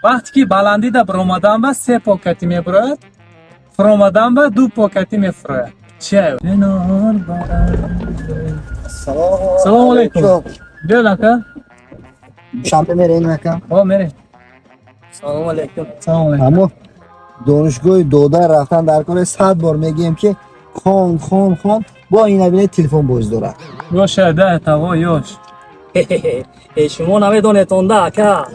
Вақте ки баландида баромадан ба се покати мебурояд, фуромадан ба ду покати мефурояд. Чия? Салому алайкум. Биёд, ака. Душанбе мерем, ака? О, мерем. Салому алейкум. Салому алайкум. Аммо донишгоҳи додар рафтан дар кори, 100 бор мегӯем, ки хон, хон, хон, бо ина бинед, телефон боз дорад. Ёша да таво ёш. Э, шумо намедонед онда, ака.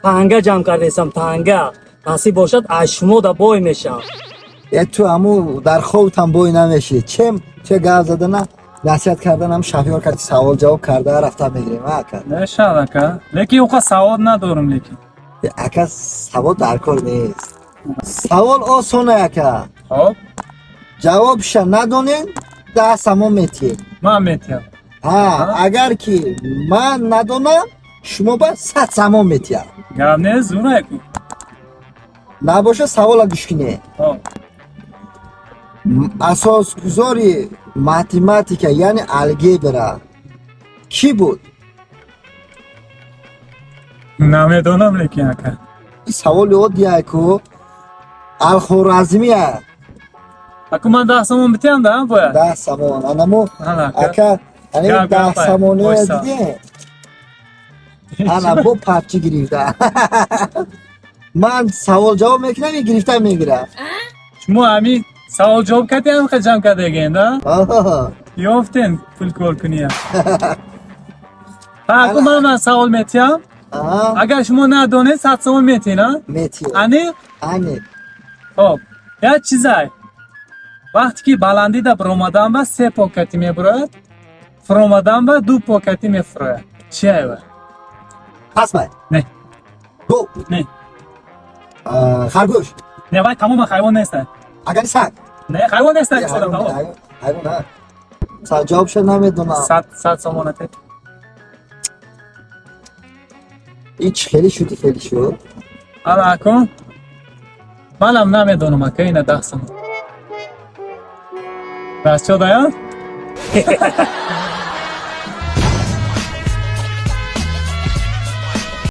Танга ҷамъ кардесам, танга. Насиб бошад, аз шумо да бой мешам. Е, ту аму дар хобтам бой намешӣ. Чем че гап задана, насиҳат карданам, шафёр карди, савол ҷавоб карда рафта мегирем, ака. Мешавад, ака. Лекин уқа савод надорам, лекин. Е, ака, савод дар кор нест, савол осоне, ака. Хоб. Ҷавобша надонем, 10 сомон метиҳем. Ман метиҳам. Ҳа, агар ки ман надонам, шумо ба 100 сомон метиҳам. Гап нест, зурай ку. Набоша, савола гӯш кине. Хоб. Асосгузори математика, яъне алгебра, кӣ буд? Намедонам, лекин, ака. Ин саволи оддия ку, Алхоразмия. Аку, ман 10 сомон битиҳам да, бояд? 10 сомон анамо. Ана, ака. Ака, ани Гап, 10 гап, сомониа бойса. дидем, ана бо парчи гирифта, ман савол ҷавоб мекунам, ин гирифта мегирад. Шумо ҳамин савол ҷавоб кардем, ха, ҷамъ кардаген да? Оҳ. Ёфтен пул кор куния. Ҳа, аку, ман савол метиҳам. Аҳа. Агар шумо надонед, 100 сомон метиҳен, а? Метиҳ. Ани? Ани. Хоб, як чизай. Вақте ки баландида баромадан ба се покати мебурояд, фуромадан ба ду покати мефурояд. Чия ва? Пасмай. Не. Гу. Не. Харгӯш. Не, вай тамоман ҳайвон нестан. Агани саг. Не, ҳайвон нестан. Ҳайвон, ҳайвон, ҳа. Ҷавобша намедонам. 100 сомон ате. Ин чӣ хеле шуди, хеле шуд. Ана, акун манам намедонам, ака, ина 10 сомон дастчо дая.